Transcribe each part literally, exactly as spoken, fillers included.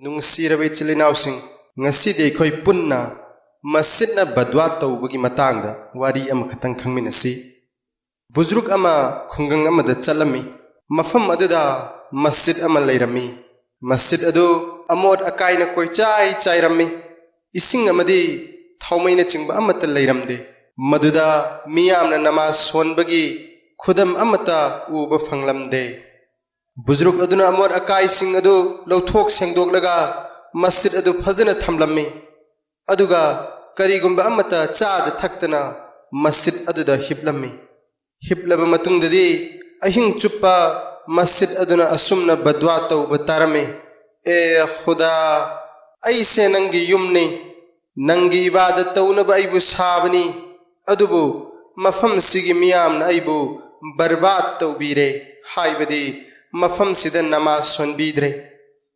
ꯅꯨꯡꯁꯤꯔꯕ ꯏꯆꯤꯜ ꯏꯅꯥꯎꯁꯤꯡ, ꯉꯁꯤꯗꯤ ꯑꯩꯈꯣꯏ ꯄꯨꯟꯅ ꯃꯁꯖꯤꯗꯅ ꯕꯗꯋꯥ ꯇꯧꯕꯒꯤ ꯃꯇꯥꯡꯗ ꯋꯥꯔꯤ ꯑꯃꯈꯛꯇꯪ ꯈꯪꯃꯤꯟꯅꯁꯤ꯫ ꯕꯨꯖ꯭ꯔꯨꯛ ꯑꯃ ꯈꯨꯡꯒꯪ ꯑꯃꯗ ꯆꯠꯂꯝꯃꯤ꯫ ꯃꯐꯝ ꯑꯗꯨꯗ ꯃꯁꯖꯤꯗ ꯑꯃ ꯂꯩꯔꯝꯃꯤ꯫ ꯃꯁꯖꯤꯗ ꯑꯗꯨ ꯑꯃꯣꯠ ꯑꯀꯥꯏꯅ ꯀꯣꯏꯆꯥꯏ ꯆꯥꯏꯔꯝꯃꯤ꯫ ꯏꯁꯤꯡ ꯑꯃꯗꯤ ꯊꯥꯎꯃꯩꯅꯆꯤꯡꯕ ꯑꯃꯠꯇ ꯂꯩꯔꯝꯗꯦ꯫ ꯃꯗꯨꯗ ꯃꯤꯌꯥꯝꯅ ꯅꯃꯥꯖ ꯁꯣꯟꯕꯒꯤ ꯈꯨꯗꯝ ꯑꯃꯠꯇ ꯎꯕ ꯐꯪꯂꯝꯗꯦ꯫ ꯕꯨꯖ꯭ꯔꯨꯛ ꯑꯗꯨꯅ ꯑꯃꯣꯠ ꯑꯀꯥꯏꯁꯤꯡ ꯑꯗꯨ ꯂꯧꯊꯣꯛ ꯁꯦꯡꯗꯣꯛꯂꯒ ꯃꯁꯖꯤꯗ ꯑꯗꯨ ꯐꯖꯅ ꯊꯝꯂꯝꯃꯤ꯫ ꯑꯗꯨꯒ ꯀꯔꯤꯒꯨꯝꯕ ꯑꯃꯠꯇ ꯆꯥꯗ ꯊꯛꯇꯅ ꯃꯁꯖꯤꯗ ꯑꯗꯨꯗ ꯍꯤꯞꯂꯝꯃꯤ꯫ ꯍꯤꯞꯂꯕ ꯃꯇꯨꯡꯗꯗꯤ ꯑꯍꯤꯡ ꯆꯨꯞꯄ ꯃꯁꯖꯤꯗ ꯑꯗꯨꯅ ꯑꯁꯨꯝꯅ ꯕꯗꯋꯥ ꯇꯧꯕ ꯇꯥꯔꯝꯃꯤ, "ꯑꯦ ꯈꯨꯗꯥ, ꯑꯩꯁꯦ ꯅꯪꯒꯤ ꯌꯨꯝꯅꯤ, ꯅꯪꯒꯤ ꯏꯕꯥꯗꯠ ꯇꯧꯅꯕ ꯑꯩꯕꯨ ꯁꯥꯕꯅꯤ, ꯑꯗꯨꯕꯨ ꯃꯐꯝꯁꯤꯒꯤ ꯃꯤꯌꯥꯝꯅ ꯑꯩꯕꯨ ꯕꯔꯕꯥꯗ ꯇꯧꯕꯤꯔꯦ, ꯍꯥꯏꯕꯗꯤ ꯃꯐꯝꯁꯤꯗ ꯅꯃꯥꯖ ꯁꯣꯟꯕꯤꯗ꯭ꯔꯦ꯫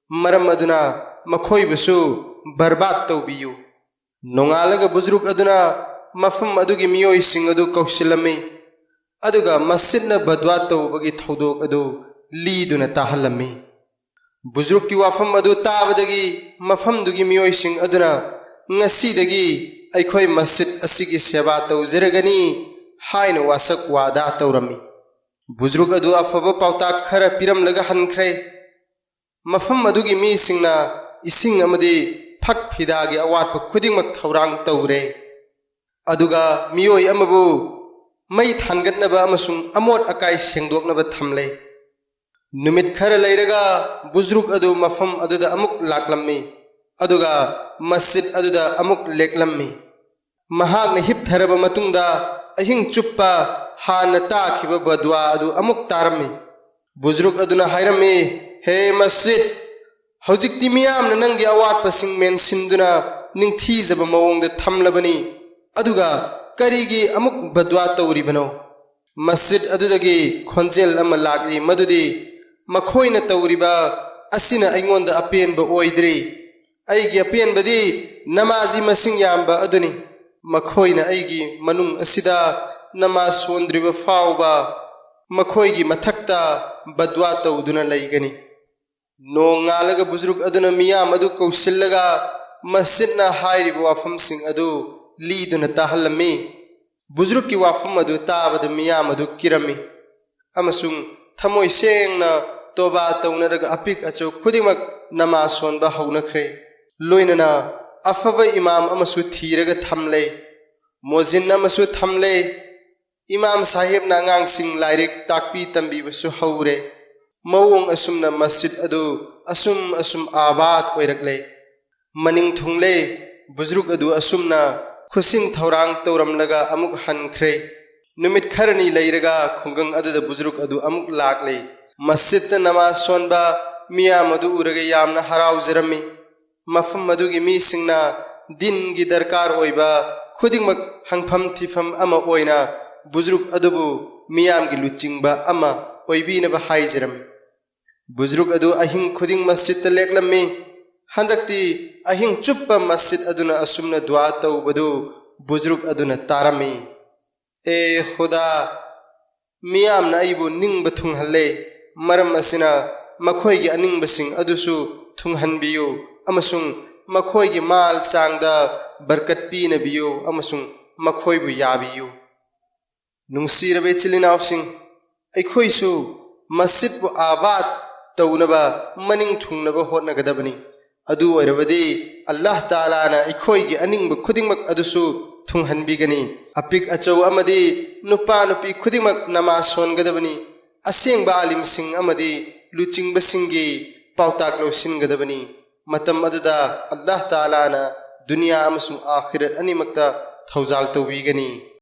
ꯃꯔꯝ ꯑꯗꯨꯅ ꯃꯈꯣꯏꯕꯨꯁꯨ ꯕꯔꯕꯥꯗ ꯇꯧꯕꯤꯌꯨ"꯫ ꯅꯣꯡꯉꯥꯜꯂꯒ ꯕꯨꯖ꯭ꯔꯨꯛ ꯑꯗꯨꯅ ꯃꯐꯝ ꯑꯗꯨꯒꯤ ꯃꯤꯑꯣꯏꯁꯤꯡ ꯑꯗꯨ ꯀꯧꯁꯤꯜꯂꯝꯃꯤ, ꯑꯗꯨꯒ ꯃꯁꯖꯤꯗꯅ ꯕꯗꯋꯥ ꯇꯧꯕꯒꯤ ꯊꯧꯗꯣꯛ ꯑꯗꯨ ꯂꯤꯗꯨꯅ ꯇꯥꯍꯜꯂꯝꯃꯤ꯫ ꯕꯨꯖ꯭ꯔꯨꯛꯀꯤ ꯋꯥꯐꯝ ꯑꯗꯨ ꯇꯥꯕꯗꯒꯤ ꯃꯐꯝꯗꯨꯒꯤ ꯃꯤꯑꯣꯏꯁꯤꯡ ꯑꯗꯨꯅ, "ꯉꯁꯤꯗꯒꯤ ꯑꯩꯈꯣꯏ ꯃꯁꯖꯤꯗ ꯑꯁꯤꯒꯤ ꯁꯦꯕꯥ ꯇꯧꯖꯔꯒꯅꯤ" ꯍꯥꯏꯅ ꯋꯥꯁꯛ ꯋꯥꯗꯥ ꯇꯧꯔꯝꯃꯤ꯫ ꯕꯨꯖ꯭ꯔꯨꯛ ꯑꯗꯨ ꯑꯐꯕ ꯄꯥꯎꯇꯥꯛ ꯈꯔ ꯄꯤꯔꯝꯂꯒ ꯍꯟꯈ꯭ꯔꯦ꯫ ꯃꯐꯝ ꯑꯗꯨꯒꯤ ꯃꯤꯁꯤꯡꯅ ꯏꯁꯤꯡ ꯑꯃꯗꯤ ꯐꯛ ꯐꯤꯗꯥꯒꯤ ꯑꯋꯥꯠꯄ ꯈꯨꯗꯤꯡꯃꯛ ꯊꯧꯔꯥꯡ ꯇꯧꯔꯦ꯫ ꯑꯗꯨꯒ ꯃꯤꯑꯣꯏ ꯑꯃꯕꯨ ꯃꯩ ꯊꯥꯟꯒꯠꯅꯕ ꯑꯃꯁꯨꯡ ꯑꯃꯣꯠ ꯑꯀꯥꯏ ꯁꯦꯡꯗꯣꯛꯅꯕ ꯊꯝꯂꯦ꯫ ꯅꯨꯃꯤꯠ ꯈꯔ ꯂꯩꯔꯒ ꯕꯨꯖ꯭ꯔꯨꯛ ꯑꯗꯨ ꯃꯐꯝ ꯑꯗꯨꯗ ꯑꯃꯨꯛ ꯂꯥꯛꯂꯝꯃꯤ, ꯑꯗꯨꯒ ꯃꯁꯖꯤꯗ ꯑꯗꯨꯗ ꯑꯃꯨꯛ ꯂꯦꯛꯂꯝꯃꯤ꯫ ꯃꯍꯥꯛꯅ ꯍꯤꯞꯊꯔꯕ ꯃꯇꯨꯡꯗ ꯑꯍꯤꯡ ꯆꯨꯞꯄ ꯍꯥꯟꯅ ꯇꯥꯈꯤꯕ ꯕꯗꯋꯥ ꯑꯗꯨ ꯑꯃꯨꯛ ꯇꯥꯔꯝꯃꯤ꯫ ꯕꯨꯖ꯭ꯔꯨꯛ ꯑꯗꯨꯅ ꯍꯥꯏꯔꯝꯃꯤ, "ꯍꯦ ꯃꯁꯖꯤꯗ, ꯍꯧꯖꯤꯛꯇꯤ ꯃꯤꯌꯥꯝꯅ ꯅꯪꯒꯤ ꯑꯋꯥꯠꯄꯁꯤꯡ ꯃꯦꯟꯁꯤꯟꯗꯨꯅ ꯅꯤꯡꯊꯤꯖꯕ ꯃꯑꯣꯡꯗ ꯊꯝꯂꯕꯅꯤ, ꯑꯗꯨꯒ ꯀꯔꯤꯒꯤ ꯑꯃꯨꯛ ꯕꯗꯋꯥ ꯇꯧꯔꯤꯕꯅꯣ?" ꯃꯁꯖꯤꯗ ꯑꯗꯨꯗꯒꯤ ꯈꯣꯟꯖꯦꯜ ꯑꯃ ꯂꯥꯛꯏ, ꯃꯗꯨꯗꯤ, "ꯃꯈꯣꯏꯅ ꯇꯧꯔꯤꯕ ꯑꯁꯤꯅ ꯑꯩꯉꯣꯟꯗ ꯑꯄꯦꯟꯕ ꯑꯣꯏꯗ꯭ꯔꯤ꯫ ꯑꯩꯒꯤ ꯑꯄꯦꯟꯕꯗꯤ ꯅꯃꯥꯖꯤ ꯃꯁꯤꯡ ꯌꯥꯝꯕ ꯑꯗꯨꯅꯤ꯫ ꯃꯈꯣꯏꯅ ꯑꯩꯒꯤ ꯃꯅꯨꯡ ꯑꯁꯤꯗ ꯅꯃꯥꯖ ꯁꯣꯟꯗ꯭ꯔꯤꯕ ꯐꯥꯎꯕ ꯃꯈꯣꯏꯒꯤ ꯃꯊꯛꯇ ꯕꯗꯋꯥ ꯇꯧꯗꯨꯅ ꯂꯩꯒꯅꯤ"꯫ ꯅꯣꯡꯉꯥꯜꯂꯒ ꯕꯨꯖꯨꯔꯨꯛ ꯑꯗꯨꯅ ꯃꯤꯌꯥꯝ ꯑꯗꯨ ꯀꯧꯁꯤꯜꯂꯒ ꯃꯁꯖꯤꯗꯅ ꯍꯥꯏꯔꯤꯕ ꯋꯥꯐꯝꯁꯤꯡ ꯑꯗꯨ ꯂꯤꯗꯨꯅ ꯇꯥꯍꯜꯂꯝꯃꯤ꯫ ꯕꯨꯖꯨꯔꯨꯛꯀꯤ ꯋꯥꯐꯝ ꯑꯗꯨ ꯇꯥꯕꯗ ꯃꯤꯌꯥꯝ ꯑꯗꯨ ꯀꯤꯔꯝꯃꯤ ꯑꯃꯁꯨꯡ ꯊꯃꯣꯏ ꯁꯦꯡꯅ ꯇꯣꯕꯥ ꯇꯧꯅꯔꯒ ꯑꯄꯤꯛ ꯑꯆꯧ ꯈꯨꯗꯤꯡꯃꯛ ꯅꯃꯥꯖ ꯁꯣꯟꯕ ꯍꯧꯅꯈ꯭ꯔꯦ꯫ ꯂꯣꯏꯅꯅ ꯑꯐꯕ ꯏꯃꯥꯝ ꯑꯃꯁꯨ ꯊꯤꯔꯒ ꯊꯝꯂꯦ꯫ ꯃꯣꯖꯤꯟ ꯑꯃꯁꯨ ꯊꯝꯂꯦ꯫ ꯏꯃꯥꯝ ꯁꯥꯍꯦꯕꯅ ꯑꯉꯥꯡꯁꯤꯡ ꯂꯥꯏꯔꯤꯛ ꯇꯥꯛꯄꯤ ꯇꯝꯕꯤꯕꯁꯨ ꯍꯧꯔꯦ꯫ ꯃꯑꯣꯡ ꯑꯁꯨꯝꯅ ꯃꯁꯖꯤꯗ ꯑꯗꯨ ꯑꯁꯨꯝ ꯑꯁꯨꯝ ꯑꯥꯕꯥꯗ ꯑꯣꯏꯔꯛꯂꯦ꯫ ꯃꯅꯤꯡ ꯊꯨꯡꯂꯦ꯫ ꯕꯨꯖꯨꯔꯨꯛ ꯑꯗꯨ ꯑꯁꯨꯝꯅ ꯈꯨꯠꯁꯤꯟ ꯊꯧꯔꯥꯡ ꯇꯧꯔꯝꯂꯒ ꯑꯃꯨꯛ ꯍꯟꯈ꯭ꯔꯦ꯫ ꯅꯨꯃꯤꯠ ꯈꯔꯅꯤ ꯂꯩꯔꯒ ꯈꯨꯡꯒꯪ ꯑꯗꯨꯗ ꯕꯨꯖꯨꯔꯨꯛ ꯑꯗꯨ ꯑꯃꯨꯛ ꯂꯥꯛꯂꯦ꯫ ꯃꯁꯖꯤꯗꯇ ꯅꯃꯥꯖ ꯁꯣꯟꯕ ꯃꯤꯌꯥꯝ ꯑꯗꯨ ꯎꯔꯒ ꯌꯥꯝꯅ ꯍꯔꯥꯎꯖꯔꯝꯃꯤ꯫ ꯃꯐꯝ ꯑꯗꯨꯒꯤ ꯃꯤꯁꯤꯡꯅ ꯗꯤꯟꯒꯤ ꯗꯔꯀꯥꯔ ꯑꯣꯏꯕ ꯈꯨꯗꯤꯡꯃꯛ ꯍꯪꯐꯝ ꯊꯤꯐꯝ ꯑꯃ ꯑꯣꯏꯅ ꯕꯨꯖꯨꯔꯨꯛ ꯑꯗꯨꯕꯨ ꯃꯤꯌꯥꯝꯒꯤ ꯂꯨꯆꯤꯡꯕ ꯑꯃ ꯑꯣꯏꯕꯤꯅꯕ ꯍꯥꯏꯖꯔꯝꯃꯤ꯫ ꯕꯨꯖꯨꯔꯨꯛ ꯑꯗꯨ ꯑꯍꯤꯡ ꯈꯨꯗꯤꯡ ꯃꯁꯖꯤꯗꯇ ꯂꯦꯛꯂꯝꯃꯤ꯫ ꯍꯟꯗꯛꯇꯤ ꯑꯍꯤꯡ ꯆꯨꯞꯄ ꯃꯁꯖꯤꯗ ꯑꯗꯨꯅ ꯑꯁꯨꯝꯅ ꯗꯨꯋꯥ ꯇꯧꯕꯗꯨ ꯕꯨꯖꯨꯔꯨꯛ ꯑꯗꯨꯅ ꯇꯥꯔꯝꯃꯤ꯫ "ꯑꯦ ꯈꯨꯗꯥ, ꯃꯤꯌꯥꯝꯅ ꯑꯩꯕꯨ ꯅꯤꯡꯕ ꯊꯨꯡꯍꯜꯂꯦ꯫ ꯃꯔꯝ ꯑꯁꯤꯅ ꯃꯈꯣꯏꯒꯤ ꯑꯅꯤꯡꯕꯁꯤꯡ ꯑꯗꯨꯁꯨ ꯊꯨꯡꯍꯟꯕꯤꯌꯨ ꯑꯃꯁꯨꯡ ꯃꯈꯣꯏꯒꯤ ꯃꯥꯜ ꯆꯥꯡꯗ ꯕꯔꯀꯠ ꯄꯤꯅꯕꯤꯌꯨ ꯑꯃꯁꯨꯡ ꯃꯈꯣꯏꯕꯨ ꯌꯥꯕꯤꯌꯨ꯫" ꯅꯨꯡꯁꯤꯔꯕ ꯏꯆꯤꯜ ꯏꯅꯥꯎꯁꯤꯡ, ꯑꯩꯈꯣꯏꯁꯨ ꯃꯁꯖꯤꯗꯄꯨ ꯑꯥꯕꯥꯗ ꯇꯧꯅꯕ ꯃꯅꯤꯡ ꯊꯨꯡꯅꯕ ꯍꯣꯠꯅꯒꯗꯕꯅꯤ꯫ ꯑꯗꯨ ꯑꯣꯏꯔꯕꯗꯤ ꯑꯜꯂꯥꯍ ꯇꯥꯂꯥꯅ ꯑꯩꯈꯣꯏꯒꯤ ꯑꯅꯤꯡꯕ ꯈꯨꯗꯤꯡꯃꯛ ꯑꯗꯨꯁꯨ ꯊꯨꯡꯍꯟꯕꯤꯒꯅꯤ꯫ ꯑꯄꯤꯛ ꯑꯆꯧ ꯑꯃꯗꯤ ꯅꯨꯄꯥ ꯅꯨꯄꯤ ꯈꯨꯗꯤꯡꯃꯛ ꯅꯃꯥꯖ ꯁꯣꯟꯒꯗꯕꯅꯤ꯫ ꯑꯁꯦꯡꯕ ꯑꯥꯂꯤꯝꯁꯤꯡ ꯑꯃꯗꯤ ꯂꯨꯆꯤꯡꯕꯁꯤꯡꯒꯤ ꯄꯥꯎꯇꯥꯛ ꯂꯧꯁꯤꯟꯒꯗꯕꯅꯤ꯫ ꯃꯇꯝ ꯑꯗꯨꯗ ꯑꯜꯂꯥꯍ ꯇꯥꯂꯥꯅ ꯗꯨꯅꯤꯌꯥ ꯑꯃꯁꯨꯡ ꯑꯥꯈꯤꯔꯠ ꯑꯅꯤꯃꯛꯇ ꯊꯧꯖꯥꯜ ꯇꯧꯕꯤꯒꯅꯤ꯫